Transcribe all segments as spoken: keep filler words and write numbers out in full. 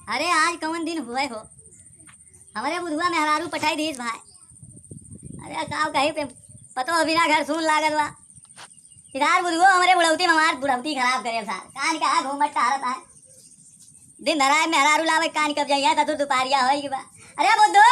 अरे आज कवन दिन हुए हो, हमरे बुधुआ मेहरारू पठाई दीस भाई। अरे काव कही पे पतो बिना घर सून लागल बा। इधार बुधुओ हमरे बुढ़ौती में हमार बुढ़ौती खराब करे सार। कान का घूमट टहरत है। दिन धराए मेहरारू लावे कान कब जाइए ससुर दुपहरिया होई की बा। अरे बुद्धू,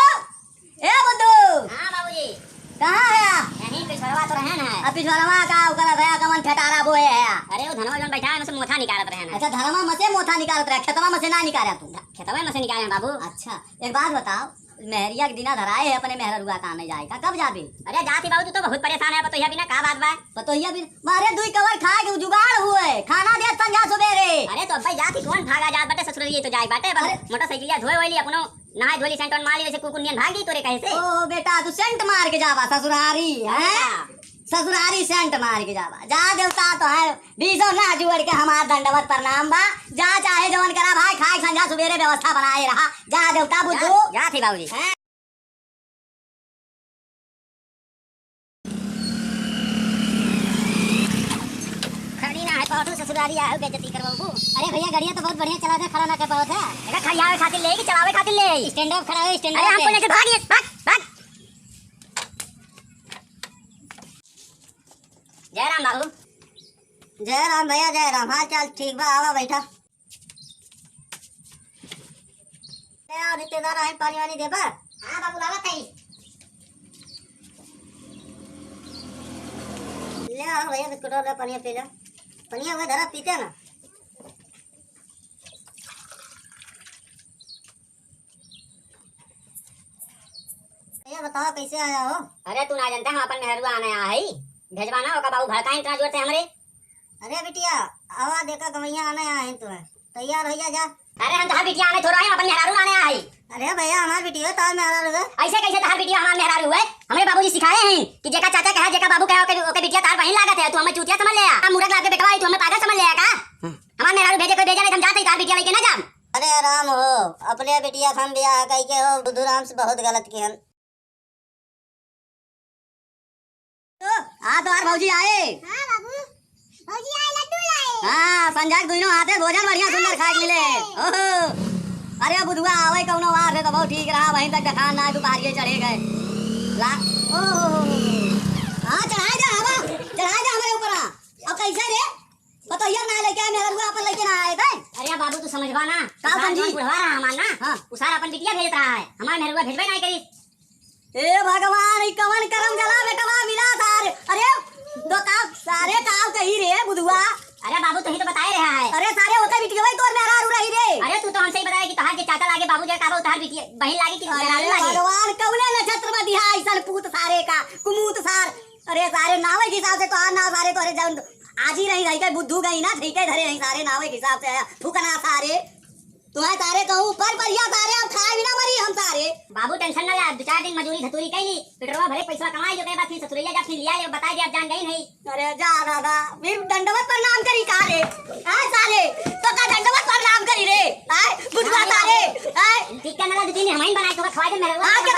ए बुद्धू। हाँ बाबूजी। कहाँ है? यहीं पिछड़वा तो रहे ना। अब पिछड़वा का ओकर भया कमन फेटारा बोए है। अरे वो धनवा जौन बैठा है, उनसे मोथा निकालत रहे ना। अच्छा, धनवा में से मोथा निकालत रहे, खेतवा में से ना निकाले तू? खेतवा में से निकाले हैं बाबू। अच्छा, एक बात बताओ, मेहरिया के दिना धराए है अपने मेहररुआ का आने जाए का, कब जाबे? अरे जात ही बाबू, तू तो बहुत परेशान है पतोहिया बिना, का बात बा? पतोहिया बिना? मारे दुई कवर खाए के जुगाड़ हुए, खाना दे संझा सुबेरे। अरे तो अब्बे जात ही कौन भागा जात बाटे ससुररिये तो जाए बाटे, बस अरे। मोटरसाइकिलिया धोए वोए ली अपनो, नहाए धोए ली, सेंट वेंट मार ली, जैसे कुकुर नियन भाग दी तोरे कहे से। ओ बेटा, तू सेंट मार के जाबा ससुरारी, हैं? हाँ। ससुरारी सेंट मार के जाबा। जा देवता तो है, बीसो ना जुड़ के हमार दंडवत प्रणाम बा। जा चाहे जवन करा भाई, खाए संझा सुबेरे व्यवस्था बनाए रहा। जा देवता बुद्धू। जा, जा थी बाबूजी। हैं? खड़ी ना है, पहुँचू ससुरारी आए, बेइज्जती करवाबू। अरे भैया, गड़िया तो बहुत बढ़िया चला दे, खड़ा ना कर पावत है। देखा, खड़ी आवे खातिर ले कि चलावे खातिर ले? स्टैंड अप खड़ा है, स्टैंड अरे अप हमको पे। लेके भाग, ये, भाग, भाग। जय राम बाबू। जय राम भैया, जय राम। हाल चाल ठीक बा? आवा बैठा। ले आओ रिश्तेदार, आए पानी वानी देबा? हाँ बाबू, लावत है। ले आओ भैया, बिस्कुट और ले, पनिया पी ले। पनिया हुए धरा, पीते ना। भैया बताओ, कैसे आया हो? अरे तू ना जानता, हम अपन मेहरुआ आने आया है, भेजवाना ओका बाबू भड़काइन इतना जोर से हमरे। अरे बिटिया, आवा देखा गवैया आने आया है तुम्हें, तैयार हो जा, जा। अरे हम तोहार बिटिया आने थोड़ा है, हम अपन मेहरारू आने आया है। अरे भैया, हमार बिटिया तोहार मेहरारू है। ऐसे कैसे तोहार बिटिया हमार मेहरारू है? हमरे बाबूजी सिखाए हैं कि जेका चाचा कहा, जेका बाबू कहा, ओके, ओके बिटिया तोहार बहिन लागत है, तू हमें चूतिया समझ ले आ। हम मूरख लाग के बेटवा है, तू हमें पागल समझ ले आ का? हमार मेहरारू भेजे कोई भेजा नहीं, हम जाते ही तोहार बिटिया लेके ना जाम। अरे राम हो, अपने बिटिया हम बियाह कई के हो, बुद्धू राम से बहुत गलत किहन। तो, आ तोहार भौजी आए। हाँ बाबू, भौजी आए, लड्डू लाए। हाँ, संझा के दुइनो हाथे भोजन बढ़िया सुंदर खाए के मिले। ओहो, अरे बुधुआ आवे कौनो वार से तो बहुत ठीक रहा, वहीं तक देखान ना, दुपहरिये चढ़े गए। ला, ओहो, हाँ चढ़ाए जा, हवा चढ़ाए जा हमारे ऊपर। आ। अब कैसे रे? पतोहिया ना लेके आए, मेहरुआ अपन लेके ना आए बे। अरे बाबू, तू समझबा ना। का उसार समझी? जौन बुढ़वा रहा हमार ना, हाँ। उसार अपन बिटिया भेजत रहा है, हमार मेहरुआ भेजबे ना करी। ए भगवान, ई कवन करम जला बेटवा मिला सारे। अरे, तो का सारे का कही रे बुधुआ? अरे बाबू, तू ही तो बताए रहा है। अरे सारे, ओके बिटिया तोर मेहरारू रही रे। अरे तू तो हमसे ही बताया कि तोहार के चाचा लागे, बाबू जे का बा, तोहार बिटिया बहिन लागे कि अरे मेहरारू लागे। भगवान, कौने नक्षत्र में दिहा ऐसन पूत सारे का, कुमूत सार। अरे सारे, नावे के हिसाब से तोहार नाव सारे, तोरे जौन आज ही रही, रही के बुद्धू गई ना, ठीक है, धरे रही सारे, नावे के हिसाब से आया, फुकना सारे। तुम्हें सारे कहूँ, पर परिया सारे, अब खाए बिना मरी हम सारे। बाबू, tension ना ले, दो चार दिन मजूरी धतूरी कैली, पेट्रोलवा भरे, पैसा कमाई, जो के बाद फिर ससुरैया जा, फिर लिया ले, बताई दे, अब जान गई नहीं। अरे जा दादा, फिर दंडवत प्रणाम करी का रे? आय सारे, तो का दंडवत प्रणाम करी रे? आय बुधवा सारे, आय। ठीक है ना, दो तीन हम ही बनाए, तो खवा दे मेरे को। हाँ, क्या